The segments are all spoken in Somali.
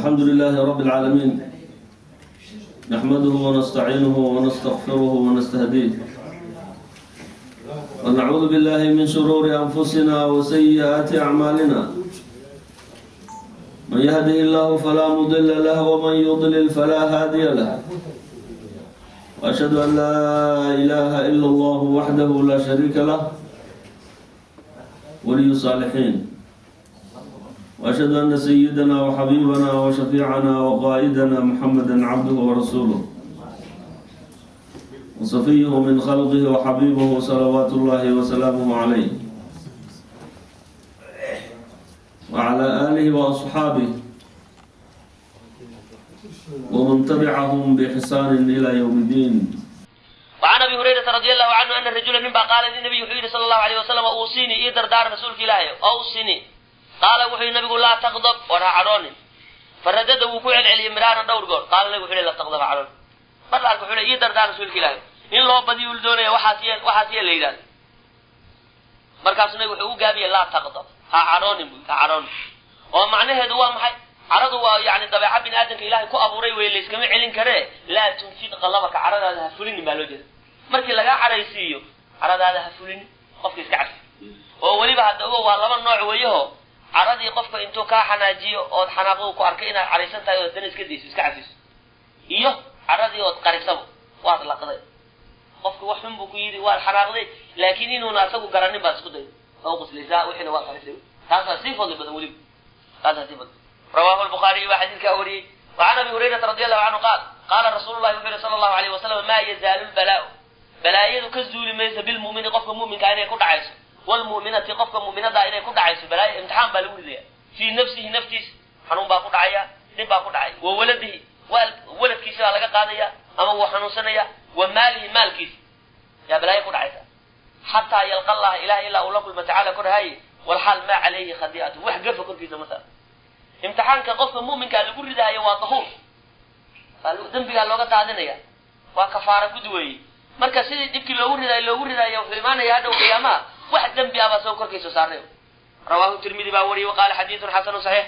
الحمد لله رب العالمين، نحمده ونستعينه ونستغفره ونستهديه، ونعوذ بالله من شرور أنفسنا وسيئات أعمالنا. من يهده الله فلا مضل له ومن يضلل فلا هادي له. وأشهد أن لا إله إلا الله وحده لا شريك له، ولي الصالحين. وأشهد أن سيدنا وحبيبنا وشفيعنا وقائدنا محمدا عبده ورسوله وصفيه من خلقه وحبيبه، صلوات الله وسلامه عليه وعلى آله وأصحابه ومن تبعهم بإحسان إلى يوم الدين. وعن abi hurayrata radi allahu canhu ana rajula nin baa qaala linabiy, wuxuu yidhi sala allahu alayh wasalam: "Uusinii, ii dardaar, rasuulka Ilaahay, awsinii." Qaala, wuxuu yidhi nabigu: "Laa taqdab, war ha cadhoonin." Faradada, wuu ku celceliyey miraaran, dhowr goor. Qaala, nabigu wuxuu yihi: "La taqdab, ha cadhoonin." Mar la arka wuxuu le: "Ii dardaar, rasuulka Ilaahay." In loo badiyo ul doonaya, waxaas yeel, waxaas yeel la yidhahdo. Markaasuu nabigu wuxuu u gaabiyey: "Laa taqdab, ha cadhoonin," bu, "ha cadhoonin." Oo macnaheedu waa maxay? Caradu waa yani dabeeca bini aadamka Ilahay ku abuuray wey, layskama celin karee. "Laa tunfid qalabaka," caradaada ha fulinin baa loo jeeda. Markii lagaa caraysiiyo, caradaada ha fulinin, qofka iska cafi. Oo weliba hadda ogo, waa laba nooc weeyaho. Caradii qofka intuu kaa xanaajiyo ood xanaaqdo, ku arkay inaad caraysan tahay, oo haddana iska dayso, iska cafiso, iyo caradii ood qarisabo, waad laqday, qofka wax xun buu ku yidhi, waad xanaaqday, laakiin inuuna asagu garanin baad isku day oo quslaysaa, wixiina waad qarisay. Taasaa sii fadli badan weliba, taasaa sii fadli. Rawahu lbukhaariyu baa xadiidkaa wariyey. Wa can abi hurayrata radi allahu canhu qaal: qaala rasuulu llahi, wuxuu yihi sala allahu alayh wasalam: "Maa yazaalu lbalaa'u," balaayadu ka zuuli mayso, "bilmu'mini," qofka mu'minkaa inay ku dhacayso, "walmu'minati," qofka mu'minada inay ku dhacayso balaayo, imtixaan baa lagu ridaya, "fii nafsihi," naftiisa xanuun baa ku dhacaya, dhib baa ku dhacaya, "wa waladihi," waladkiisa baa laga qaadaya ama wuu xanuunsanaya, "wa maalihi," maalkiisa yaa balaayo ku dhacaysa, "xataa yalqa allaha," Ilahay ilaa uu la kulma, "tacaala," korhaye, "walxaal maa calayhi khadi'atu," wax gafa korkiisa ma saar. Imtixaanka qofka mu'minkaa lagu ridaayo waa dahuur, dembigaa looga daadinaya, waa kafaara gud weeye. Marka sidii dhibkii loogu ridaayo loogu ridaayo, wuxuu imaanaya hadhow qiyaamaha wax dembi ah baa soo korkiisa saarnay. Rawaahu Tirmidi baa wariyey, waqaala: "Xadiidun xasanu saxiix."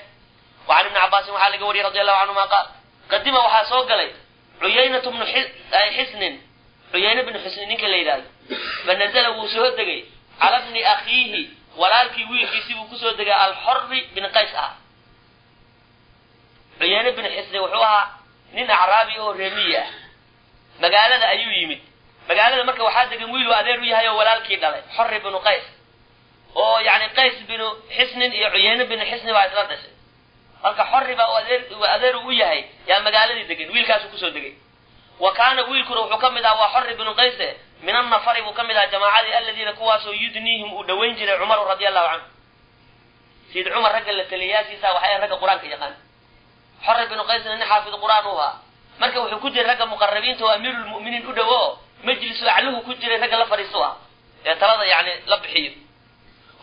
Wa can ibni Cabaasin waxaa laga wariyey radi allahu canhuma qaal: qadima, waxaa soo galay, Cuyaynatu bnu Xisnin, Cuyayne bnu Xisnin ninka la yidhahdo. Fanazala, wuu soo degay, cala bni akhiihi, walaalkii wiilkiisii buu kusoo degay, Alxori bin Qays ah. Cuyayne bin Xisni wuxuu ahaa nin acraabi oo reemiyi ah. Magaalada ayuu yimid. Magaalada marka waxaa degan wiil uu adeer u yahay oo walaalkii dhalay, Xori binu Qays, oo yani Qays binu Xisnin iyo Cuyayne binu Xisni baa isla dhashay. Marka Xori baa adeer u yahay yaa magaaladii degan, wiilkaasuu kusoo degay. Wa kaana, wiilkuna wuxuu ka mid ahaa, waa Xori binu Qayse, min annafari buu ka mid ahaa, jamaacadii, aladiina, kuwaasoo, yudniihim, uu dhawayn jiray, Cumaru radia allahu canhu, Sayid Cumar. Ragga la taliyayaashiisa waxay ragga Qur-aanka yaqaan. Xori binu Qaysna nin xaafid Qur-aan u ahaa. Marka wuxuu ku jiray ragga muqarabiinta oo amiirulmu'miniin u dhowo oo majlisu acluhu ku jiray, ragga la fadhiistu ah ee talada yani la bixiyo.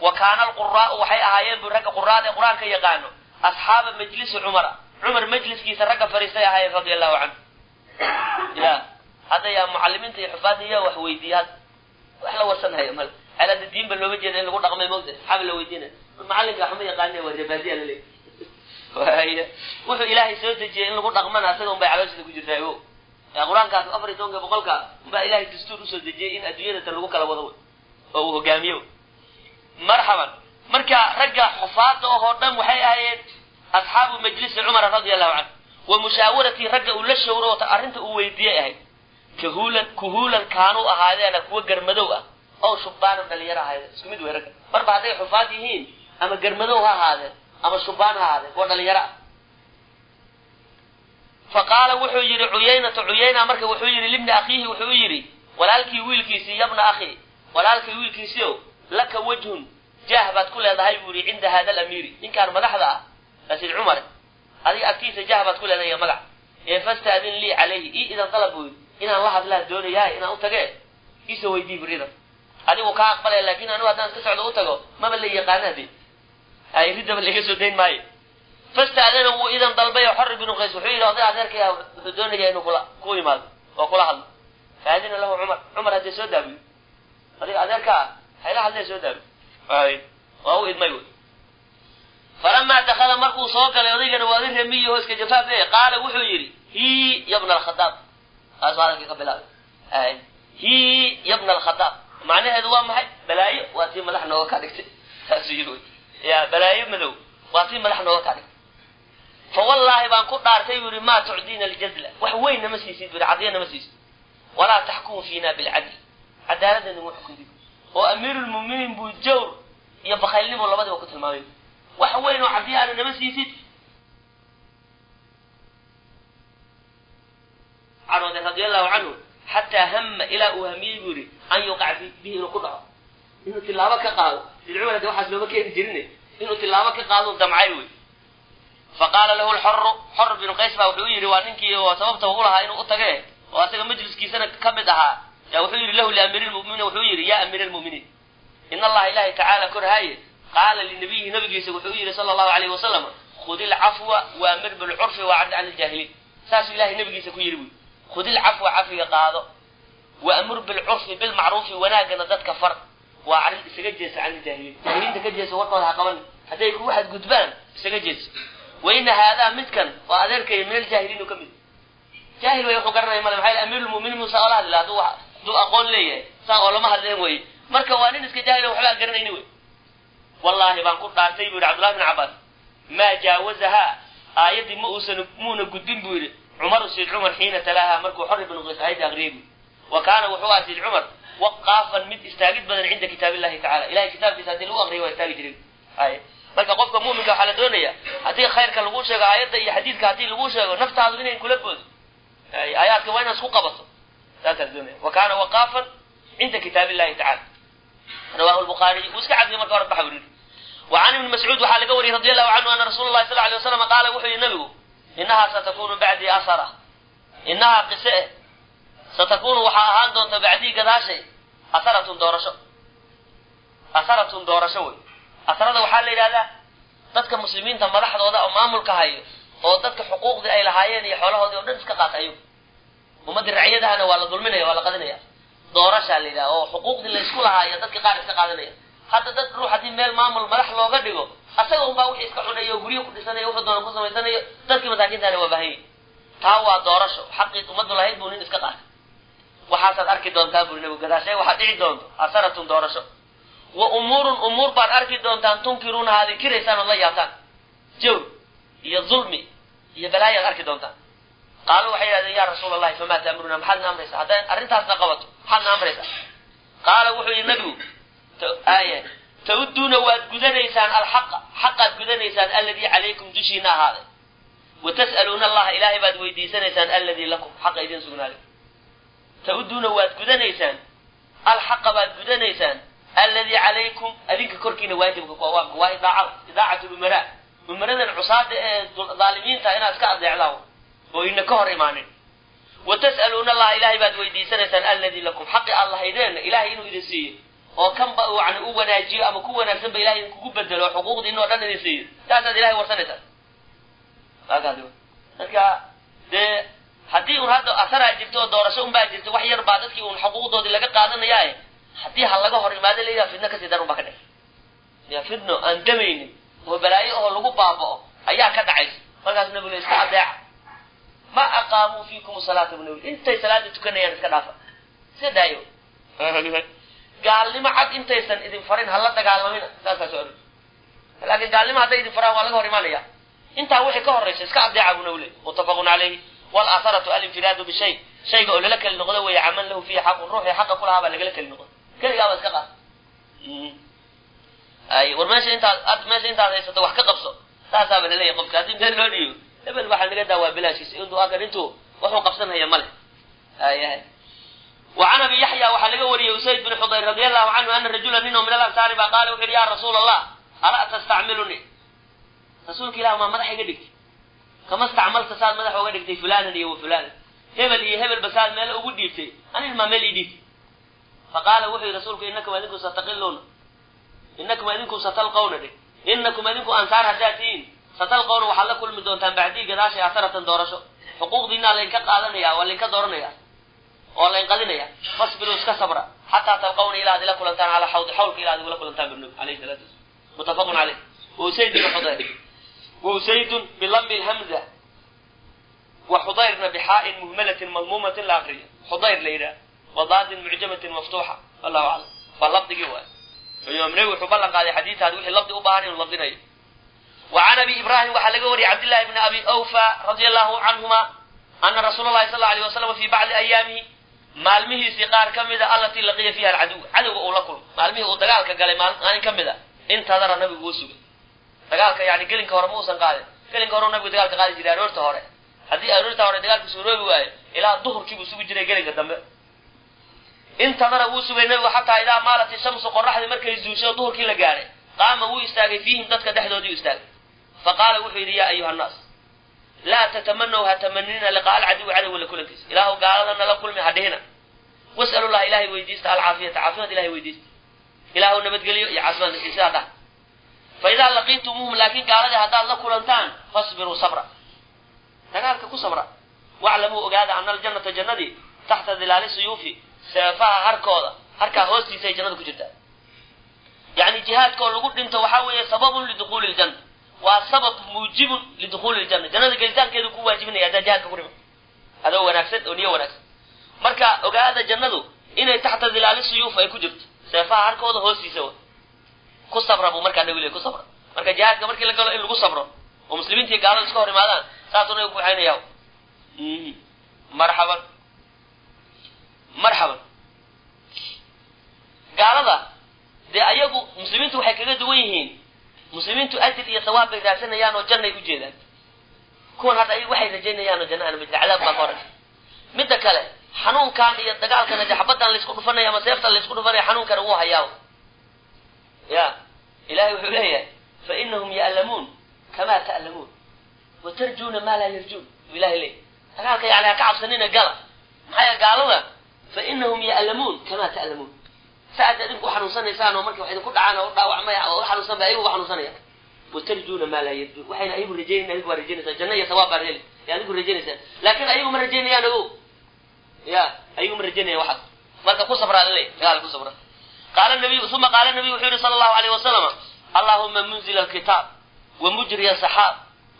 Wa kaana alquraa'u, waxay ahaayeen bu ragga quraada ee Qur-aanka yaqaano, asxaaba majlisi Cumara, Cumar majliskiisa ragga fadhiistay ahaayeen radia allahu canhu. Ya hadda yaa mucalimiinta iyo xufaadda yaa wax weydiiya? Hadda wax la warsanhayo male. Xel hadda diinba looma jeeda in lagu dhaqmay mawta asxaab la weydiinay. Macalinka waxma yaqaane, waa rebaadiya laleey. Waaya wuxuu Ilaahay soo dejiyey in lagu dhaqmana, asaga un bay calooshiisa ku jirtaa. O Qur-aankaas 14-ka boqolka unbaa Ilahay dastuur usoo dejiyey in adduunyada tan lagu kala wado oo uu hogaamiyo. Marxaban. Marka ragga xufaada ohoo dhan waxay ahaayeen asxaabu majlisi Cumara radia allahu canhu wa mushaawaratii, ragga uu la shawro arrinta uu weydiiyey ahayd. Kahuulan, kuhuulan kaanuu ahaadeena, kuwa garmadow ah, oo shubaanan, dhalinyaro ahaydeen, isku mid wey ragga. Marba hadday xufaad yihiin, ama garmadow ha ahaadeen ama shubaan ha ahaadeen, kuwa dhalinyaro ah. Fa qaala, wuxuu yidhi Cuyaynatu, Cuyayna marka wuxuu yidhi libni akhiihi, wuxuu yidhi walaalkii wiilkiisii: "Yabna akhi," walaalkii wiilkiisii o, "laka wajhun," jaah baad ku leedahay buu yihi, "cinda hada alamiiri," ninkaan madaxda ah, Sayid Cumar, "adiga agtiisa jaah baad ku leedahay, magac ee, "fastaadin lii calayhi," ii idan dalab buu yidhi, "inaan la hadlaan doonayahay, inaan u tage iisoo weydii bur idan. Adigu kaa aqbalaya, laakin anigu haddaan iska socdo u tago, maba la yaqaana, hade ay ridaba laiga soo dayn maayo." Fastaadana, wuu idan dalbay oo Xor binu Qays wuxuu yidhi: "Oday adeerkaya wuxuu doonayaa inuu kula ku imaado oo kula hadlo." Faadina lahu Cumar. Cumar haddee soo daabiyo, "Adiga adeerkaa hayla hadlee, soo daabiyo," waa u idmay wy. Falamaa dakhala markuu soo galay odaygana waa oday remiyo iska jafaaf eh, qaala wuxuu yidhi hi yabna alkhadaab. Taasuu hadalkii ka bilaabay. Hi yabna alkhadaab macnaheedu waa maxay? Balaayo waa tii madax nooga kaa dhigtay. Saasuu yidhi wey, ya balaayo madow waa tii madax nooga kaa dhigtay. Fa wallaahi baan ku dhaartay buu yihi, maa tucdiina aljazla, wax weyn nama siisid buu yihi, cadiya nama siisid, walaa taxkumu fiina bilcadl, cadaaladda nagu xukuntid. Oo amiirulmuminiin buu jawr iyo bakhaylnimo labadiba ku tilmaamay. Wax weyn oo cadiya aana nama siisid. Carooday radia allahu canhu xataa hama, ilaa uu hamiyey buu yihi, an yuqaca bihi, inuu ku dhaco, inuu tilaabo ka qaado. Sid Cumar hade waxaas looma keeni jirin, inuu tilaabo ka qaado damcay wey. Faqaala lahu lxoru, Xor binu Qays baa wuxuu u yidhi, waa ninkii oo sababta u lahaa inuu u tage oo asaga majliskiisana ka mid ahaa, yaa wuxuu yidhi lahu liamiiri lmuminiin, wuxuu yidhi, yaa amiira almuminiin, in Allaha ilahi tacaala korhaaye qaala linabiyihi, nabigiisa wuxuu u yidhi sala allahu alayhi wasalam, khudi ilcafwa waamir bilcurfi wacrid can iljaahiliin. Saasuu ilahay nabigiisa ku yidhi buy, khudi ilcafwa, cafiga qaado, waamur bilcurfi, bilmacruufi, wanaagana dadka far, waa arrin isaga jeesa, can iljaahiliin, jaahiliinta ka jeesa, warkooda ha qaban, hadday kugu xadgudbaan isaga jeeso. Waina haadaa midkan waa adeerkaya min aljaahiliin u ka mid jaahil way, wuxuu garanaya male. Maxaa amiirulmuminiin musa oola hadli hadduu hadduu aqoon leeyahay saa oo lama hadleen weye. Marka waa nin iska jaahil, waxba aan garanayni wey. Wallaahi baan ku dhaartay buu yidhi Cabdullahi bin Cabbaas, maa jaawazahaa, aayaddii ma uusan muuna gudbin buu yidhi Cumaru, Sayd Cumar, xiina talaaha, markuu Xor ibnu Qays aayadda aqriyay buu. Wa kaana wuxuu ahaa Sayd Cumar waqaafan, mid istaagid badan, cinda kitaab illahi tacala, ilahay kitaabkiisa haddii lagu aqriyo waa istaagi jiray. Ay marka qofka mu'minka waxaa la doonaya haddii khayrka lagu sheego, aayadda iyo xadiidka haddii lagu sheego, naftaadu inayn kula boodo, aayaadka waa inaad isku qabato, saasaa la doonaya. Wa kaana waqaafan cinda kitaab illahi tacala. Rawahu lbukhaariy. Wuu iska cadiyay marka hore baxa buu yidhi. Wa can Ibni Mascuud waxaa laga wariyey radi allahu canhu ana rasuula llahi sal alay wasalam qaala, wuxuu yihi nabigu, innahaa satakunu bacdii asara, innahaa qise eh satakunu, waxaa ahaan doonta, bacdii, gadaashay, asaratun, doorasho. Asaratun doorasho wey. Asarada waxaa la yidhahdaa dadka muslimiinta madaxdooda oo maamulka hayo oo dadka xuquuqdii ay lahaayeen iyo xoolahoodii o dhan iska qaata ayagu, ummaddii racyadahana waa la dulminaya, waa la qadinaya. Doorashaa la yidhaha oo xuquuqdii laysku lahaayo dadka qaar iska qaadanaya. Hadda dad ruux haddii meel maamul madax looga dhigo, asaga unbaa wixii iska cunayo, guryo ku dhisanayo, wuxuu doona ku samaysanayo, dadkii masaakiintaana waa baahanyay. Taa waa doorasho, xaqii ummaddu lahayd buu nin iska qaatay. Waxaasaad arki doontaa buri nabigu, gadaashay waxaad dhici doonto asaratun, doorasho. Wa umuurun, umuur baad arki doontaan, tunkiruunaha, aad inkiraysaan ood la yaabtaan, jawr iyo dulmi iyo balaayaad arki doontaan. Qaaluu waxay yidhahdeen, yaa rasuula allahi, famaa ta'muruna, maxaad na amraysaa hadday arrintaasna qabato, maxaad na amraysaa? Qaala wuxuu yidhi nabigu, aaya ta'udduuna, waad gudanaysaan, alxaqa, xaqaad gudanaysaan, alladii calaykum, dushiina ahaaday, wa tas'aluuna allaha, ilaahay baad weydiisanaysaan, alladii lakum, xaqa idin sugnaaday. Ta'udduuna, waad gudanaysaan, alxaqa baad gudanaysaan, alladii calaykum, adinka korkiina waajibka ku awaamka waa idaacada, idaacatu lumaraa, umaradan cusaada ee dhaalimiinta inaad iska adeecdaan oo ina ka hor imaanin. Wa tas'aluuna allaha, ilaahay baad weydiisanaysaan, alladii lakum, xaqi aad lahaydeenna ilahay inuu idin siiyo oo kanba yani u wanaajiyo ama ku wanaagsanba ilahay idinkugu bedelo oo xuquuqdiina o dhan idin siiyo, taasaad ilahay warsanaysaan. Marka dee haddii un hadda asaraa jirto oo doorasho un baa jirto, wax yar baa dadkii un xuquuqdoodii laga qaadanayaae, haddii ha laga hor imaado layidhaha, fidno kasii daran baa ka dhacay ya, fidno aan damaynin oo balaayo oo lagu baaba'o ayaa ka dhacaysa. Markaas nabigu iska adeeca, ma aqaamuu fiikum salaata bu nabi, intay salaada tukanayaan iska dhaafa, iska daayo. Gaalnimo cad intaysan idin farin hala dagaalamina, saasaa soo arortay. Laakiin gaalnimo hadday idin faraan waa laga hor imaanaya, intaa wixii ka horraysa iska adeeca buu nabi leey. Muttafaqun calayhi. Walaatharatu alinfiraadu bishay, shayga oo lala keli noqdo weeye, caman lahu fiihi xaqun, ruuxii xaqa kulahaa baa lagala keli noqdo, keligaaba iska qaata. Ay war meesha intaad ad meesha intaad haysato wax ka qabso, saasaaba laleeyahy. Qofka haddii meel loo dhiibo, hebel waxaa naga daa, waa bilaashiis, intuu akan intuu wuxuu qabsanhaya male. Ayahay. Wa can Abi Yaxya waxaa laga wariyey Usayd bin Xudayr radi allahu canhu ana rajula nin oo min alansaari baa qaala, wuxu yidhi, ya rasuula allah, alaa tastacmiluni, rasuulka ilah maa madax iga dhigtay, kama stacmalta, saad madax uga dhigtay, fulanan iyo wa fulanan, hebel iyo hebel ba saad meel ugu dhiibtay, anin maa meel ii dhiibtay? Faqaala wuxuu yihi rasuulku, inakum adinku sataqiluuna, inakum adinku satalqawna dheh, inakum adinku ansaar haddaad tihiin, satalqawna, waxaad la kulmi doontaan, bacdii, gadaashay, asaratan, doorasho, xuquuqdiinaa laynka qaadanaya, waa laynka dooranaya oo layn qadinaya. Fasbiruu, iska sabra, xataa talqawna, ilaa ad ila kulantaan, calaa xawdi, xawlka ilaa ad igula kulantaan birnabi alayhi salatu wasalam. Muttafaqun caleyh. Wa Usayd ibn Xudayr, wa Usaydun bilami lhamza wa Xudayrna bixaa'in muhmalatin madmuumatin la akriyo, Xudayr la yidhaha, wadaadin mucjamatin maftuuxa. Wallahu aclam. Waa lafdigii waay. Imaam Nawi wuxuu ballan qaaday xadiisaad wixii lafdi u baahan inuu lafdinayo. Wa can Abi Ibrahim waxaa laga wariyay Cabdillahi bni Abi Awfa radia allahu canhuma ana rasuula llahi sal alay wasalam fii bacdi ayaamihi, maalmihiisii qaar ka mida, allatii laqiya fiiha alcaduw, cadowga uu la kulmo, maalmihii uu dagaalka galay maalin ka mid a, intadara, nabigu uu sugay dagaalka. Yani gelinka hore ma uusan qaadin. Gelinka hore nabigu dagaalka qaadi jiray, aroorta hore. Haddii aroorta hore dagaalku suuroobi waayo, ilaa duhurkii buu sugi jiray gelinka dambe. Intadara, wuu sugay nabigu, xataa idaa maalat ishamsu, qoraxdii markay zuushay oo duhurkii la gaadhay, qaama, wuu istaagay, fiihim, dadka dhexdoodii u istaagay. Fa qaala, wuxuu yidhi: "Yaa ayuha annaas, laa tatamanaw, ha tamanina, liqaa alcaduwi, cadowga la kulankiisa. Ilaahu gaalada nala kulmi ha dhihina. Was'alullah, ilahay weydiista, alcaafiyata, caafimaad ilahay weydiista. Ilaahu nabadgeliyo iyo caafimaad sidaa dhah. Fa idaa laqiitumuuhum, laakiin gaaladii haddaad la kulantaan, fasbiruu, sabra, dagaalka ku sabra. Waclamuu, ogaada, ana aljannata, jannadii, taxta dilaali suyuufi, seefaha harkooda, harkaa hoostiisa ay jannada ku jirtaa." Yani jihaadka oo lagu dhinto waxaa weeye sababun lidukhuuli ljanna, waa sabab muujibun lidukhuuli ljanna. Jannada gelitaankeedu ku waajibinaya haddaa jihaadka ku dhimo adoo wanaagsan oo niyo wanaagsan. Marka ogaada jannadu inay taxta dilaali suyuuf ay ku jirto, seefaha harkooda hoostiisa wa. Ku sabra buu markaa nabi ley, ku sabra. Marka jihaadka markii la galo in lagu sabro oo muslimiinta iyo gaalada iska hor imaadaan, saasuu nabigu kuxaynaya. Marxaban, marxaban. Gaalada dee ayagu muslimiintu waxay kaga duwan yihiin, muslimiintu ajir iyo sawaab bay raadsanayaan oo jannay u jeedaan. Kuwan hadda ayagu waxay rajaynayaan oo janna aan ma jira, cadaab baa ka horaysa. Midda kale, xanuunkan iyo dagaalkan de xabaddan laysku dhufanaya ama seeftan laysku dhufanaya, xanuunkana wuu hayaa. Ya Ilahay wuxuu leeyahay: "Fa inahum ya'lamuun kamaa ta'lamuun wa tarjuuna maa laa yarjuun." Buu Ilahay leeyahy. Dagaalka yani ha ka cabsanina, gala. Maxaa gaalada? Fa inahum ya'lamuun kamaa ta'lamuun, saaad idinku uxanuunsanaysaan oo marka wax idinku dhacaan oo dhaawacmaya oo uxanuunsan ba ayagu uxanuunsanaya. Watarjuuna maa laa yarjuun, waxayna ayagu rajaynayaan adigu waa rajaynaysaa, janno iyo sawaab baa heli ee adigu rajaynaysaa, laakiin ayagu ma rajaynayaan. Ogow ya, ayagu ma rajaynayaan waxaas. Marka ku sabraa laleey, dagaal ku sabra. Qaala nabiyu, uma qaala nabiyu, wuxuu yihi sala allahu alayh wasalam: "Allahuma munzila alkitaab wa mujriya asaxaab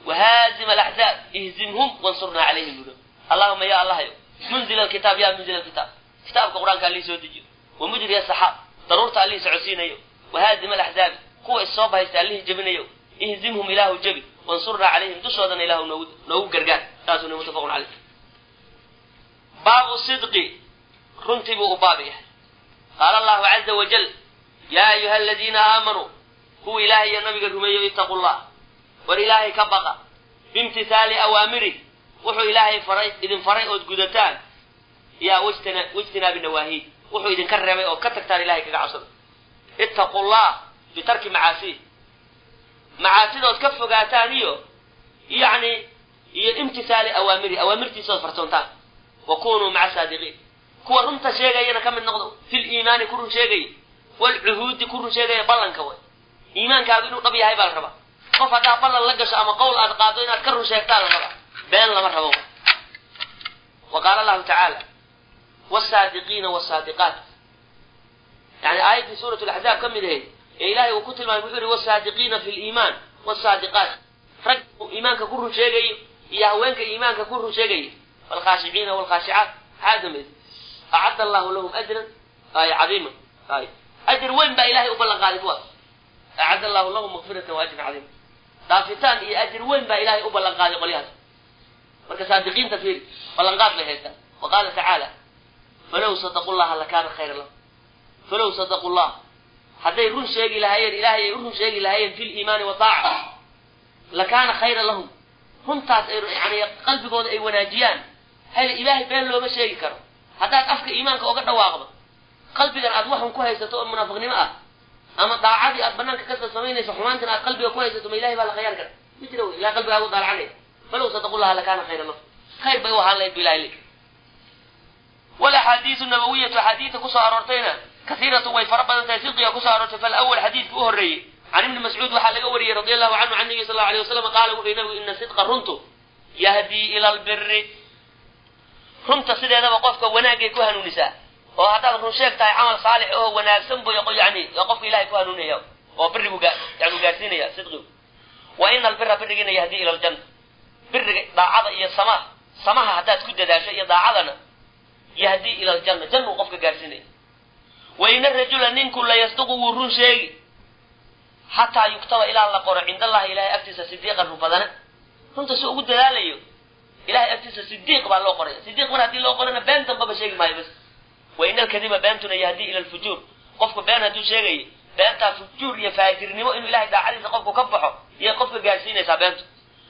wa haazima alaxzaab, ihzimhum wansurnaa calayhim." Buuri: "Allahuma, ya Allahyo, munzila alkitaab, ya munzila alkitaab, kitaabka Qur-aanka allihii soo dejiyo, wa mujriya saxaab, daruurta allihii socodsiinayo, wahaazima alaxzaabi, kuwa issoo bahaysta allihii jebinayo, ihzimhum, ilaahu jebi, wansurnaa calayhim, dushoodana ilaahu noogu gargaar." Saasuna muttafaqun caleyh. Baabu sidqi, runtii buu u baab yahay. Qaala allahu caza wajal: "Yaa ayuha aladiina aamanuu," kuwa Ilaahay iyo nabiga rumeeyo, "ittaqu llah," war Ilaahay ka baqa, biimtithaali awaamirih, wuxuu Ilaahay faray, idin faray ood gudataan, yaa wajtinaabi nawaahiih, wuxuu idinka reebay oo ka tagtaan. Ilahay kaga cabsada. Ittaqu llah bitarki macaasih, macaasidood ka fogaataan, iyo yacni iyo imtithaali awaamirihi, awaamirtiisa ood farsoontaan. Wa kunuu maca saadiqiin, kuwa runta sheegayana ka mid noqdo, fil iimaani ku run sheegaya, walcuhuudi ku run sheegaya, ballanka way. Iimaankaagu inuu dhab yahay baa la rabaa. Qof haddaa ballan la gasho ama qowl aad qaado, inaad ka run sheegtaa la rabaa, been lama rabo. Wa qaala allahu tacaala: "Wsaadiqiina wsaadiqaat." Yani aayaddii suurat laxzaab ka mid ahayd ee Ilahay uu ku tilmaamay, wuxuu yihi: "Wsaadiqiina fi liimaan wsaadiqaat," rag iimaanka ku run sheegayo iyo haweenka iimaanka ku run sheegaya, waalkhaashiciina waalkhaashicaat. Maxaa dambaysa? "Acadda allahu lahum ajran ay cadiima." Ay ajr weyn baa Ilahay u ballan qaaday kuwaas. "Acadda allahu lahum makfiratan wa ajran cadiima," dhaafitaan iyo ajir weyn baa Ilahay u ballan qaaday qolyahaas. Marka saadiqiinta fiiri, ballanqaad bay haystaan. Wa qaala tacaala: "Falow sadaqu llaha lakaana khayra lahum." Falow sadaqu llah, hadday run sheegi lahaayeen, Ilahay ay u run sheegi lahaayeen, fi liimaani wa taaca, lakaana khayra lahum. Runtaas ay yani qalbigooda ay wanaajiyaan. Hal Ilaahay been looma sheegi karo. Haddaad afka iimaanka oga dhawaaqdo, qalbigan aad waxun ku haysato oo munaafiqnimo ah, ama daacadii aad banaanka kasoo samaynayso, xumaantina aad qalbiga ku haysato, ma Ilahay baa la khayaan kara? Ma jira wey. Ilahay qalbigaagu daalacanaya. Falow sadaqu llaha lakaana khayra lahum, khayr bay u ahaan lahayd bu Ilahay le. Walaxaadiisu nabawiyatu, axaadiida kusoo aroortayna, kasiiratu, way fara badan tahay sidqiga kusoo aroortay. Falawal, xadiidka u horreeyey, can Ibni Mascuud waxaa laga wariyey radi allahu canhu, can nabiy sal allau alay wasalam qaala, wuxuu nabigu: "Ina sidqa," runtu, "yahdii ila albiri." Runta sideedaba qofka wanaagay ku hanuunisaa, oo haddaad run sheeg tahay, camal saalix oo wanaagsan bu yani qofka Ilahay ku hanuunaya. Oo birigu yani gaarsiinaya sidqigu. Wa ina albira birigiina yahdi ila aljanna, biriga daacada iyo samaha, samaha haddaad ku dadaasho iyo daacadana, yahdi ila aljanna, jannuu qofka gaarsiinaya. Wa ina arajula ninku la yasduqu, wuu run sheegi, xataa yuktaba, ilaa la qoro, cinda allahi, ilahay agtiisa, sidiiqan, run badane. Runta si ugu dadaalayo, ilahay agtiisa sidiiq baa loo qoraya. Sidiiq mar haddii loo qorana, been dambaba sheegi maayo bas. Wa ina alkadiba, beentuna, yahdi ila alfujuur. Qofku been hadduu sheegayo, beentaa fujuur iyo faajirnimo, inuu ilahay daacadiisa qofku ka baxo, iyay qofka gaarsiinaysaa beentu.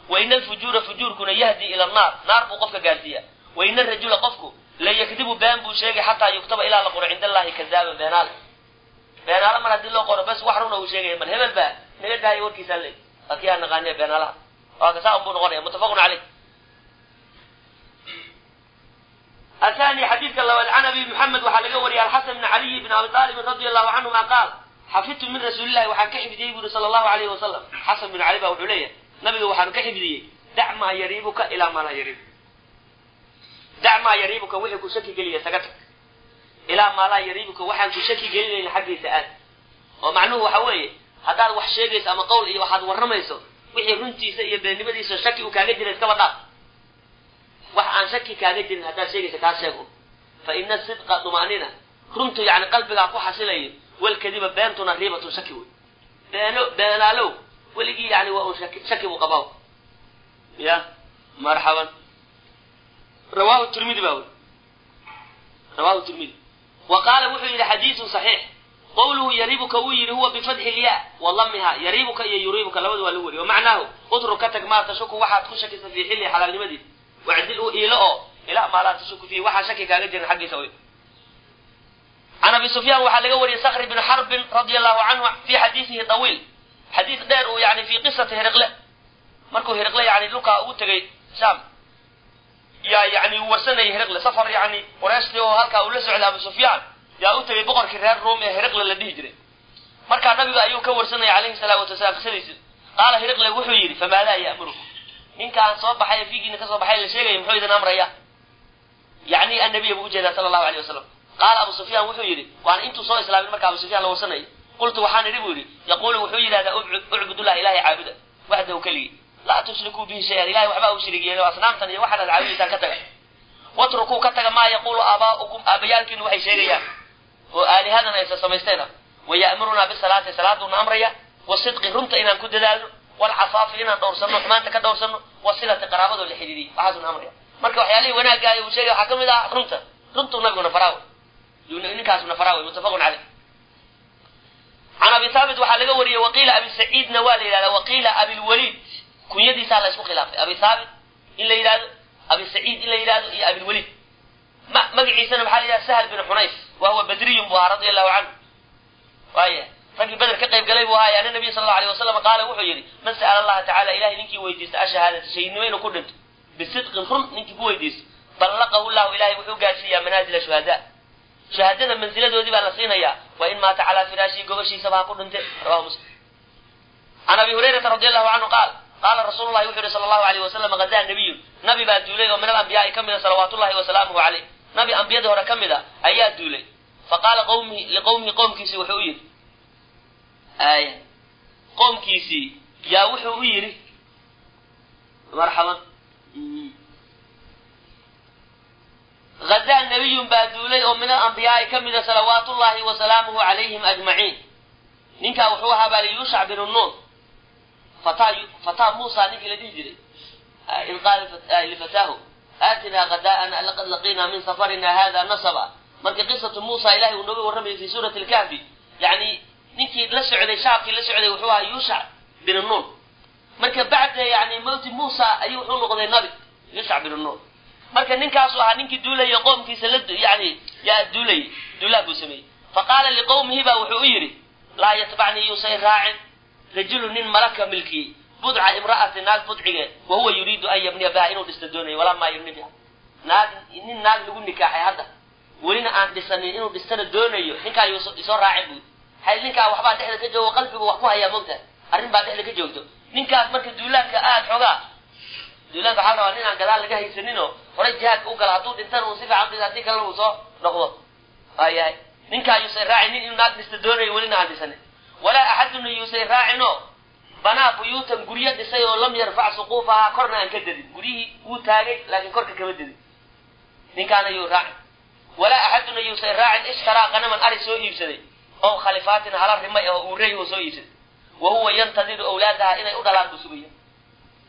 Wa ina alfujuura, fujuurkuna, yahdi ila annaar, naar buu qofka gaarsiiyaa. Wa ina arajula, qofku, la yakdibu, been buu sheegay, xataa yuktaba, ilaa la qoro, cinda allahi kadaaban, beenaale. Beenaale mar haddii loo qoro, bas wax runa uu sheegaya mal. Hebel baa naga daayo warkiisaa leey, waa kii aan naqaaniya beenaalaha, waa kasaa un buu noqonaya. Muttafaqun caleyh. Athani, xadiidka labaad, can abi Maxamed waxaa laga wariyay, Alxasan bn Caliy bn Abi Aalibin radi allahu canhuma, qaal: xafidtu min rasuulillahi, waxaan ka xifdiyey buri, sala allahu alayhi wasalam. Xasan bin Cali baa wuxuu leeyahay, nabiga waxaan ka xifdiyey: dac maa yariibuka ilaa maa laa yariibuka. Dac maa yariibuka, wixii ku shaki geliya isaga tag, ilaa maa laa yariibuka, waxaan ku shaki gelinayna xaggiisa aad. Oo macnuhu waxa weeye, haddaad wax sheegayso ama qowl iyo waxaad warramayso, wixii runtiisa iyo beennimadiisa shaki uu kaaga jira iskaba dhaaf. Wax aan shaki kaaga jirin haddaad sheegaysa, kaa sheego. Fa ina sidqa dumaanina, runtu yani qalbigaa ku xasilayo, walkadiba, beentuna, riibatun, shaki wey. Beeno, beenaalow weligii yani waa un shaki, shaki buu qabaa. Ya marxaban. Rawahu Tirmidi baa wey, rawahu Tirmidi. Wa qaala, wuxuu yidhi: xadiisun saxiix. Qawluhu yariibuka wuu yidhi, huwa bifatxi lya wa damiha. Yariibuka iyo yuriibuka labadu waa lagu wariy. Wamacnaahu: utruk, ka tag, maa tashuku, waxaad ku shakisa, fii xilli, xalaalnimadiisa, wacdil, u iilo oo, ilaa maa laa tashuku fiihi, waxaan shaki kaaga jirin xaggiisa wey. Can Abi Sufyaan waxaa laga wariyey, Sakri bn Xarbin radia allahu canhu, fi xadiisihi tawiil, xadiis dheer uu yani fi qisati Hiriqle, markuu Hiriqle yani dhulkaa ugu tegay Sham, yaa yani uu warsanayay Hiriqle safar, yani Qurayshtii oo halkaa uu la socday Abu Sufyaan yaa u tegay boqorkii reer Ruum ee Hiriqle la dhihi jiray. Markaa nabiga ayuu ka warsanayay calayhi salaatu wasalaam qisadiisi. Qaala Hiriqle, wuxuu yidhi: famaadaa ya'murukum? Ninkaan soo baxay, fiigiina ka soo baxay la sheegaya, muxuu idin amraya? Yani annabiya buu ujeedaa, sala allahu alayh wasalam. Qaala Abu Sufyaan, wuxuu yidhi, waana intuu soo islaamin marka Abu Sufyaan la warsanayay, qultu, waxaan idhi buu yidhi: yaquulu, wuxuu yidhahdaa: ucbudullah, ilahay caabuda, waxdahu, keligii, laa tushrikuu bihi shay-an, ilahay waxba u shariig yeelin, asnaamtan iyo waxaan aad caabudaysaan ka taga, watrukuu, ka taga, maa yaquulu aabaa'ukum, aabayaalkiinu waxay sheegayaan oo aalihadan aysa samaysteen ah. Waya'murunaa bisalaati, salaaduuna amraya, wasidqi, runta inaan ku dadaalno, walcafaafi, inaan dhowrsanno, xumaanta ka dhowrsanno, wasilati, qaraabadoo la xidhiiriy, waxaasuna amraya. Marka waxyaalihii wanaaggaay uu sheegay waxaa ka mid ah runta. Runtuu nabiguna faraawe, ninkaasuna faraawe. Muttafaqun caleyh. Can Abi Thaabit waxaa laga wariyey, waqiila Abi Saciidna waa la yidhahda, waqiila Abilwaliid. Kunyadiisaa la isku khilaafay, Abi Thaabit in la yidhahdo, Abi Saciid in la yidhahdo iyo Abilwaliid. Ma magaciisana maxaa la yidhahda? Sahl bin Xunays, wa huwa badriyun buu ahaa, radia allahu canhu. Waaya raggii Beder ka qayb galay buu ahaay. Ana nabiy sal allau alayh wasalam qaala, wuxuu yidhi: man sa'ala allaha tacala, ilahay ninkii weydiista, ashahaadata, shahiidnimo inuu ku dhinto, bisidqin, run ninkii ku weydiisto, ballaqahu llahu, ilahay wuxuu gaadhsiiyaa, manaazila shuhadaa, shuhadada mansiladoodii baa la siinayaa, wa in maata calaa firaashihi, gobashiisaba ha ku dhinte. Rawahu Muslim. Can Abi Hurayrata radi allahu canhu qaal: qaala rasuulu llahi, wuxu yihi sala allahu alayh wasalam: hazaa nabiyun, nabi baa duulay oo min alambiyaai ka mida, salawaatullahi wasalaamuhu caleyh. Nabi ambiyadii hore ka mid a ayaa duulay. Faqaala qawmihi, liqowmihi, qoomkiisii wuxuu u yidhi, ay qoomkiisii yaa wuxuu u yidhi: marxaban. Hazaa nabiyun baa duulay oo min alambiyaai ka mida, salawaatullahi wasalaamuhu calayhim ajmaciin. Ninkaa wuxuu ahaa baa Yuushac binu Nuun, fataa fataa Muusa, ninkii la dhihi jiray, id qaala lifataahu aatinaa hadaa'ana laqad laqiinaa min safarina hada nasaba. Marka qisatu Muusa ilahay uu nooga warramayay fi suurati lkahfi, yani ninkii la socday, shaabkii la socday, wuxuu ahaa Yuushac binu Nuun. Marka bacda yani mawti Muusa ayuu wuxuu noqday nabi, Yuushac binu Nuun. Marka ninkaasu ahaa ninkii duulaya, qoomkiisa la yani yaa duulayay, duulaa buu sameeyey. Faqaala liqowmihi baa wuxuu u yidhi: laa yatbacnii, yuusay raacin, rajulu, nin, malaka, milkiyey, budca imra'ati, naag budcigeed, wa huwa yuriidu an yabniya biha, inuu dhista doonayo, walamaa yabni biha. Naag, nin naag lagu nikaaxay hadda welina aan dhisanin, inuu dhistana doonayo, ninkaa isoo raacin buu. Hay ninkaa waxbaa dhexda ka joogo, qalbigu wax ku hayaa, mogtahay, arrin baa dhexda ka joogto ninkaas. Marka duulaanka aad xoogaa, duulaanka waxaa la rabaa nin aan gadaal laga haysaninoo horay jihaadka u gala, hadduu dhintana uu si fiican dhis, haddii kalena uu soo noqdo. Waayahay, ninkaa yuusan raacin nin inuu naag dhista doonayo welina aan dhisanin. Walaa axaduna yuusay raacino banaa buyuutan guryo dhisay oo lam yarfac suquufahaa korna aan ka dedin. Guryihii wuu taagay laakiin korka kama dedin, ninkaana yuu raacin. Walaa axaduna yuusay raacin ishtaraa qanaman ari soo iibsaday oo khalifaatin hala rimay oo uurey oo soo iibsaday, wa huwa yantadiru awlaadaha inay u dhalaan buu sugaya.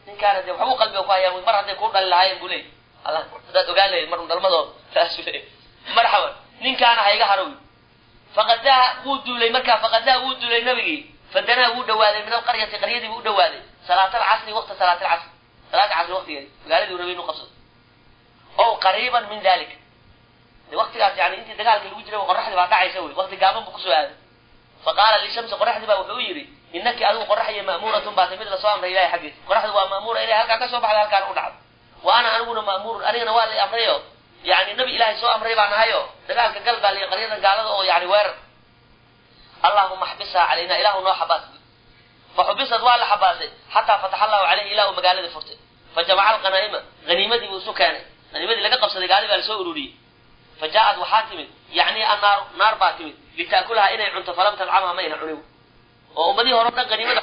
Ninkaana dee waxbuu qalbiga ku hayaa, mar hadday kuu dhali lahaayeen buu leey, alla haddaad ogaan lahayd mar dhalmadooda saasuu leey. Marxaban, ninkaana ha iga harowi. Faqadaa wuu duulay markaa, faqadaa wuu duulay nabigii, fadanaa wuu dhawaaday min alqaryati qaryadii buu u dhawaaday salaatalcasri waqta salaatalcasr, salaata casri waqtigeedi magaaladii uu rabay inuu qabsado, ow qariiban min dalik. De waqtigaas yani intii dagaalka lagu jiray qoraxdii baa dhacaysa wey, waqti gaaban buu kusoo aaday. Fa qaala lishamsi, qoraxdii baa wuxuu yidhi innaki adigu qoraxyo ma'muuratun baatay mid lasoo amray ilahay xaggiisa. Qoraxdu waa ma'muura inay halkaa ka soo baxda halkaan u dhacdo. Wa ana aniguna ma'muurun, anigana waa la amrayo, yani nabi ilaahay soo amray baa nahayo, dagaalka gal baa liyi qaryadan gaalada oo yani weerar. Allahuma xbishaa calayna, ilaahu noo xabaas. Fa xubisad waa la xabaasay xataa fataxa allahu caleyhi ilaa uu magaaladii furtay. Fa jamaca alqanaa'ima, haniimadii buu isu keenay, haniimadii laga qabsaday gaali baa lasoo ururiyey. Fa jaa-ad waxaa timid yacni annaaru, naar baa timid litaakulaha inay cunto, falam tadcamha ma ayna cunin. Oo ummadihii hore o dhan haniimada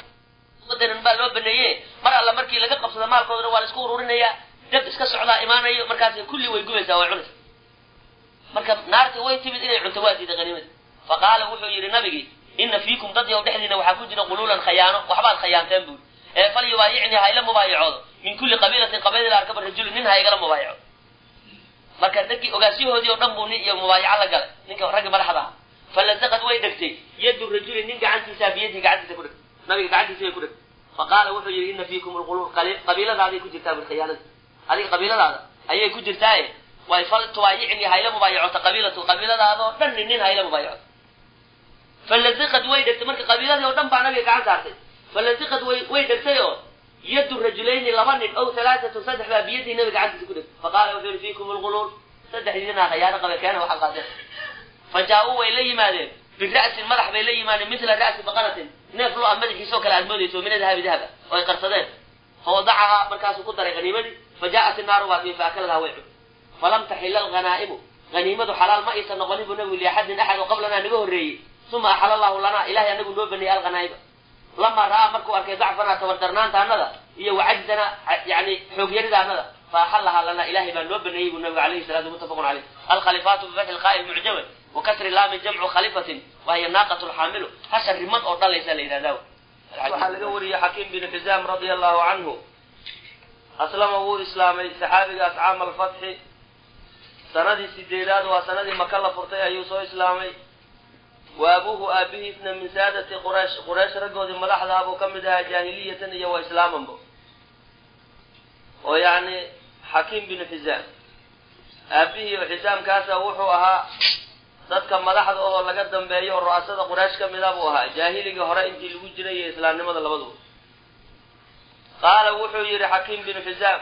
ummadeenan baa loo baneeye, mar alla markii laga qabsado maalkoodana waa la isku ururinayaa, dab iska socdaa imaanayo, markaas kulli way gubaysaa, way cunaysaa. Marka naartii way timid inay cunto, waa diiday haniimadii. Fa qaala wuxuu yidhi nabigii ina fiikum dad yow dhexdiina waxaa ku jira quluulan khayaano, waxbaad khayaanteen buuri, ee fal yubaayicnii ha ila mubaayacoodo min kulli qabiilatin qabiilada arkaba rajulun nin ha igala mubaayaco. Marka raggii ogaasyahoodii oo dhan buu nin iyo mubaayaco la galay ninka raggii madaxda ahaa. Falasaqad way dhegtay yadu rajulin nin gacantiisaa biyadihi gacantiisa ku dhegtay, nabiga gacantiisa bay ku dhegtay. Fa qaala wuxuu yidhi ina fiikum alquluul, qabiiladaaday ku jirtaa bur khiyaanada, adiga qabiiladaada ayay ku jirtaaye, way fal tubaayicnii ha ila mubaayacota qabiilatu, qabiiladaadoo dhan nin ha ila mubaayacoto. Falaziqad way dhegtay, marka qabiiladii oo dhan baa nabiga gacan saartay. Falaziqad way dhegtay oo yadu rajulayni laba nin ow halaatatun saddex baa biyadihi nabiga gacantiisa ku dhegtay. Fa qaala wuxuu yihi fiikum alquluul, saddexdiinaa khayaano qabe keena waxaad qaadeen. Fa jaa-uu way la yimaadeen bira'sin madax bay la yimaadeen mithla ra'si baqaratin, neef lo-a madaxiisoo kale aad moodayso, min dahabi dahaba oo ay qarsadeen. Fa wadacahaa markaasuu ku daray haniimadii. Fa jaa-at inaaru baa timi fa akaladaha way cun. Falam taxila alghanaa'imu, haniimadu xalaal ma aysan noqonin buu nabigu liaxadin axad oo qablanaa naga horreeyey. Uma axala allahu lanaa, ilahay anagu noo baneeyey alghanaa'iba lamaa ra'aa markuu arkay dacfanaa tabardarnaantaanada iyo wacajzanaa yani xoogyaridaanada, fa axalahaa lanaa, ilahay baa noo baneeyey buu nabigu alayhi salatu, muttafaqun caleyh. Alkhalifaatu bifatxi lqaa'i lmucjama wa kasri laami jamcu khalifatin wa hiya naaqatu lxaamilu, hasha riman oo dhalaysa la yidhahdaa. Waxaa laga wariyey Xakiim bin Xisaam radia allahu canhu, aslama wuu islaamay saxaabigaas caama alfatxi, sanadii 8aad waa sanadii maka la furtay ayuu soo islaamay. Wa abuuhu aabihiisna min saadati quraysh, quraysh raggoodii madaxda buu ka mid ahaa jaahiliyatan iyo wa islaamanbo. Oo yacni Xakiim binu Xisaam aabihii oo Xisaamkaasa wuxuu ahaa dadka madaxda oo laga dambeeyo oo ru'asada quraysh ka mid a buu ahaa jaahiligii hore intii lagu jiray iyo islaamnimada labaduba. Qaala wuxuu yidhi Xakiim binu Xisaam,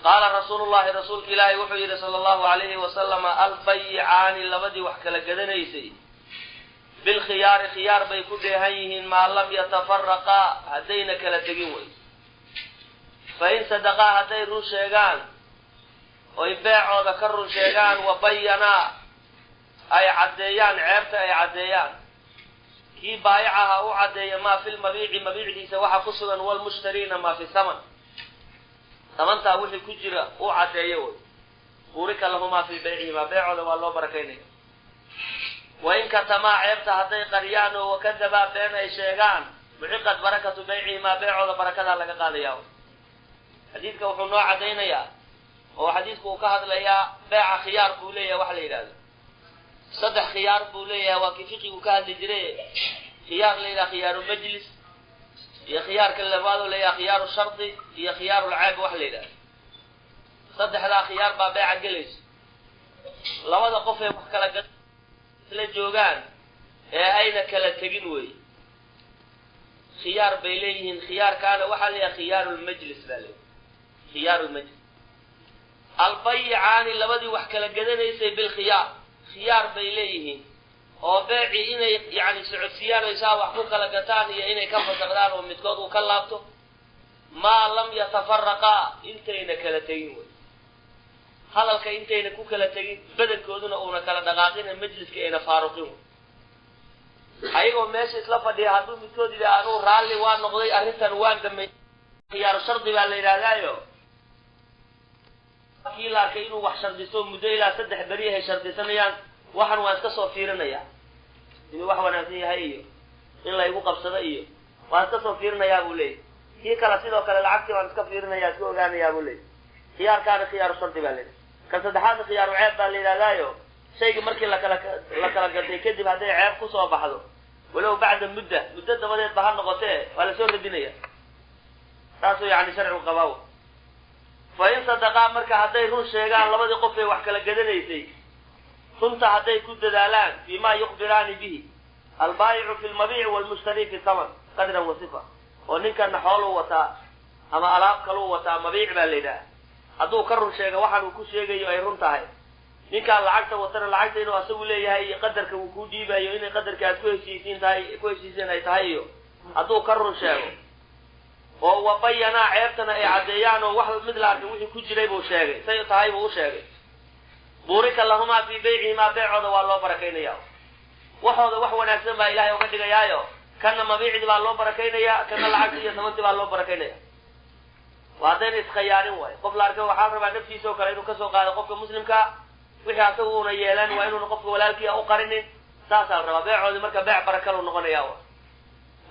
qaala rasuulu llahi, rasuulka ilaahi wuxuu yidhi sala allahu alayhi wasalama, albayicaani labadii wax kala gadanaysay bilkhiyaari, khiyaar bay ku dheehan yihiin maa lam yatafaraqaa, haddayna kala tegin wey. Fa in sadaqaa hadday run sheegaan oy beecooda ka run sheegaan, wa bayanaa ay caddeeyaan ceebta ay caddeeyaan, kii baayicaha u caddeeya maa fi lmabiici, mabiicdiisa waxa ku sugan, walmushtariina maa fi saman, samantaa wixii ku jira u caddeeyo wey. Burika lahumaa fii baycihimaa, beecooda waa loo barakaynaya. Wain katamaa ceebta hadday qariyaan oo wakadabaa been ay sheegaan, muxiqat barakatu baycihimaa, beecooda barakadaa laga qaadayaa. Xadiidka wuxuu noo caddaynayaa oo xadiidku uu ka hadlayaa beeca khiyaar buu leeyahay waxa la yidhahdo. Saddex khiyaar buu leeyahay, waa kii fiqigu ka hadli jiray. Khiyaar la yidhaha khiyaaru majlis, iyo khiyaarka labaadoo la yidhaha khiyaaru shardi, iyo khiyaarulceeb waxa la yidhahdo. Saddexdaa khiyaar baa beeca gelaysa. Labada qof ee wax kala isla joogaan ee ayna kala tegin wey, khiyaar bay leeyihiin. Khiyaarkaana waxaa la yidhaha khiyaarulmajlis baa leeyahay, khiyaarulmajlis. Albayicaani labadii wax kala gadanaysay bilkhiyaar, khiyaar bay leeyihiin oo beecii inay yani socodsiiyaan oy saa wax ku kala gataan iyo inay ka fasaqdaan oo midkood uu ka laabto, maa lam yatafaraqaa intayna kala tegin wey, hadalka intayna ku kala tegin, badankooduna uuna kala dhaqaaqin, majliska ayna faaruqin wey. Ayagoo meesha isla fadhiya hadduu midkood yidhaha anuu raalli waa noqday, arrintan waan damay, khiyaaru shardi baa la yidhahdaayo. Kii la arkay inuu wax shardisto muddo ilaa 3 beri ay shardisanayaan, waxan waan iska soo fiirinayaa inuu wax wanaagsan yahay iyo in laygu qabsado iyo waan iska soo fiirinayaa buu leeyay. Kii kale sidoo kale lacagtii waan iska fiirinayaa, iska ogaanayaa buu leeyay. Khiyaarkaana khiyaaru shardi baa la yidhahda. Kan saddexaadna khiyaaru ceeb baa la yidhahdaayo. Shayga markii lakala gatay kadib hadday ceeb kusoo baxdo, walow bacda mudda, muddo dabadeed ba ha noqotee, waa lasoo radinaya. Saasuu yani sharcigu qabaa. Fa in sadaqaa, marka hadday run sheegaan labadii qof ee wax kala gadanaysay, runta hadday ku dadaalaan, fii ma yukhbiraani bihi albaayicu fi lmabiici walmushtari fi thaman qadran wa sifa, oo ninkana xooluu wataa ama alaab kaluu wataa, mabiic baa la yidhaha. Hadduu ka run sheego waxaan uu ku sheegayo ay run tahay, ninkaan lacagta watana lacagta inuu asagu leeyahay iyo qadarka uu ku dhiibayo inay qadarka aad ku heshiisiin tahay, ku heshiisiin ay tahay, iyo hadduu ka run sheego oo wabayanaa ceebtana ay caddeeyaan oo wax mid la arkay wixii ku jiray buu sheegay, say tahay buu u sheegay, buurika lahumaa fii beycihimaa, beecooda waa loo barakaynaya. Waxooda wax wanaagsan baa ilaahay uga dhigayaayo. Kana mabiicdii baa loo barakaynayaa, kana lacagti iyo tamantii baa loo barakaynaya. Waa haddayna iskhayaanin waayo. Qof la arkay waxaa rabaa naftiisa oo kale inuu kasoo qaado qofka muslimkaa, wixii asagu una yeelan waa inuuna qofka walaalkiia u qarinin, saasaa la rabaa. Beecoodii marka beec barakalu noqonaya.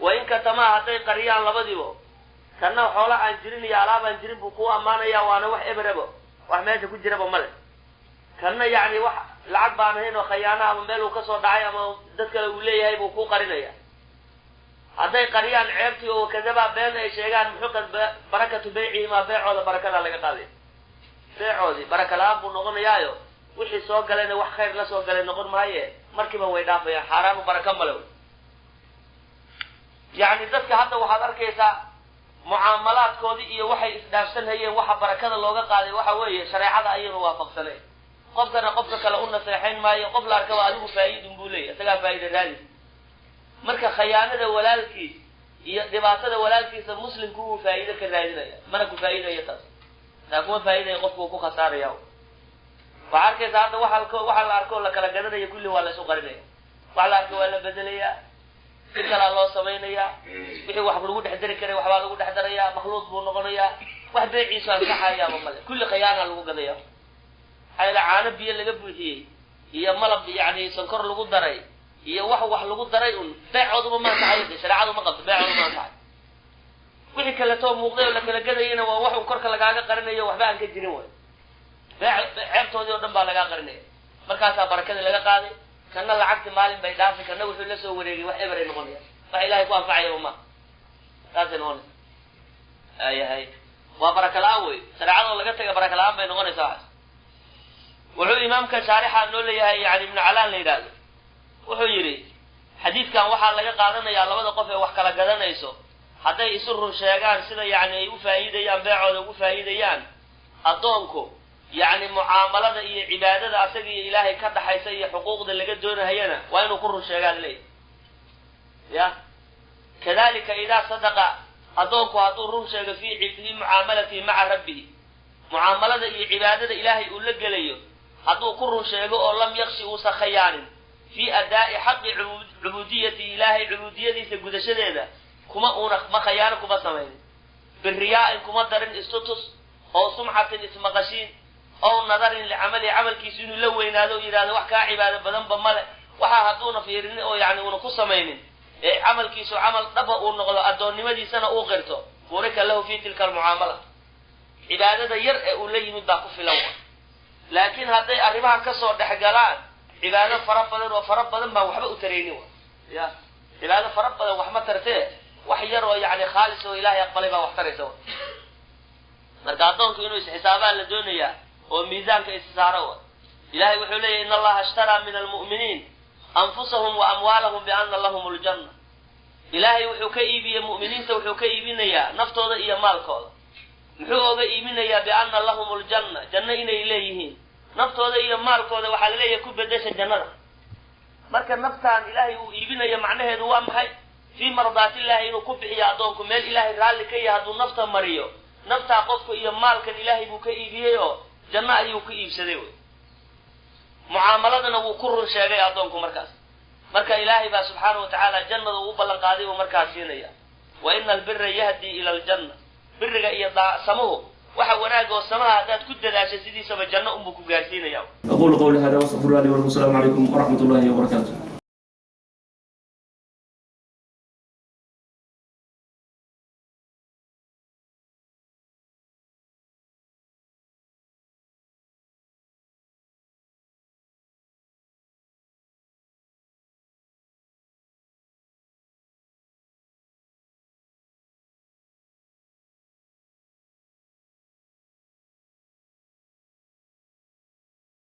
Wa in katamaa, hadday qariyaan labadiibo, kana xoola aan jirin iyo alaab aan jirin buu kuu ammaanaya, waana wax eberebo, wax meesha ku jiraba male. Kanna yacni wax lacag baan ahayn oo khayaana ama meel uu kasoo dhacay ama dad kale uu leeyahay buu kuu qarinaya. Hadday qariyaan ceebtii oo kadabaa been ay sheegaan, muxuqad barakatu beycihimaa, beecooda barakadaa laga qaaday. Beecoodii baraka la-aan buu noqonayaayo, wixii soo galayna wax khayr la soo galay noqon maaye, markiiba way dhaafayaan, xaaraanu baraka male. Yacni dadka hadda waxaad arkaysaa mucaamalaadkoodii iyo waxay isdhaafsanhayeen, waxa barakada looga qaaday waxa weeye shareecada ayaynu waafaqsaneen. Qofkana qofka kale u naseexayn maayo, qof la arkaba adigu faa'iidun buu leeyahy, isagaa faa'iida raadis. Marka khayaanada walaalkiis iyo dhibaatada walaalkiisa muslimku wuu faa'iido ka raadinaya, mana ku faa'iidayo taas, taa kuma faa'iidaya, qofku uu ku khasaaraya. Waxaa arkaysaa hadda waxa la arko la kala gadanaya kulli waa la isu qarinaya, wax la arko waa la bedelayaa, si kalaa loo samaynayaa, wixii wax lagu dhex dari karay waxbaa lagu dhex darayaa, makhluuq buu noqonayaa, wax beeciisu ansaxayaaba male, kulli khayaana lagu gadaya. Maxaa yeele caano biyo laga buuxiyey iyo malab yacni sonkor lagu daray iyo wax lagu daray un beecooduba ma ansaxayo, de shareecadu ma qabto, beecoodu ma ansaxay. Wixii kaletoo muuqday oo la kala gadayana waa wax un korka lagaaga qarinayo, waxba aan ka jirin way, ceebtoodii oo dhan baa lagaa qarinaya. Markaasaa barakadii laga qaaday, kana lacagti maalin bay dhaafay, kana wuxuu la soo wareegay wax eberay noqonaya, wax ilahay ku anfacayaba ma saasay noqonaysa. Ayahay, waa baraka la-aan wey, shareecadoo laga taga baraka la-aan bay noqonaysaa waxaas. Wuxuu imaamka shaarixa noo leeyahay, yani Ibnu Calaan la yidhaahdo, wuxuu yidhi xadiidkan waxaa laga qaadanayaa labada qof ee wax kala gadanayso hadday isu run sheegaan sida yani ay u faa'iidayaan beecooda ugu faa'iidayaan. Addoonku yacni mucaamalada iyo cibaadada asaga iyo ilaahay ka dhaxaysa iyo xuquuqda laga doonahayana waa inuu ku run sheegaan leeyahy. Ya kadalika idaa sadaqa, addoonku hadduu run sheego fii mucaamalatihi maca rabbihi, mucaamalada iyo cibaadada ilaahay uu la gelayo hadduu ku run sheego oo lam yakshi uusan khayaanin fii adaa'i xaqi cubuudiyati, ilaahay cubuudiyadiisa gudashadeeda kuma uuna ma khayaano kuma samaynin, biriyaa'in kuma darin istutus oo sumcatin ismaqashiin ow nadarin licamalihi, camalkiisu inuu la weynaado o yidhahdo wax kaa cibaado badanba male, waxaa hadduuna fiirinin oo yani uuna ku samaynin ee camalkiisu camal dhaba uu noqdo, addoonnimadiisana uu qirto, burika lahu fi tilka almucaamala, cibaadada yar ee uu la yimid baa ku filan wa. Laakiin hadday arrimahan kasoo dhex galaan, cibaado fara badan oo fara badan baan waxba u taraynin wa. Ya cibaado fara badan wax ma tartee, wax yar oo yani khaalis oo ilaahay aqbalay baa wax taraysa wa. Marka addoonku inuu isxisaabaa la doonayaa oo miisaanka is saaro wa. Ilahay wuxuu leeyahy in allaha ishtaraa min almu'miniin anfusahum wa amwaalahum biana lahum ljanna. Ilaahay wuxuu ka iibiyey mu'miniinta, wuxuu ka iibinayaa naftooda iyo maalkooda. Muxuu oga iibinayaa? Biana lahum ljanna, janno inay leeyihiin. Naftooda iyo maalkooda waxaa laleeyahay ku bedesha jannada. Marka naftaan ilaahay uu iibinayo macnaheedu waa maxay? Fii mardaatillahi inuu ku bixiyo addoonku meel ilaahay raalli ka yahay hadduu nafta mariyo, naftaa qofka iyo maalkan ilaahay buu ka iibiyey oo janno ayuu ku iibsaday wey. Mucaamaladana wuu ku run sheegay addoonku markaas. Marka Ilaahay baa subxaana wa tacaala jannada uu ballan qaaday buu markaa siinaya. Wa ina albira yahdi ila aljanna, biriga iyo samuhu waxa wanaag oo samaha haddaad ku dadaasho sidiisaba janno unbuu ku gaarsiinaya. أقول قولي هذا وأستغفر الله لي ولكم. السلام عليكم ورحمة الله وبركاته.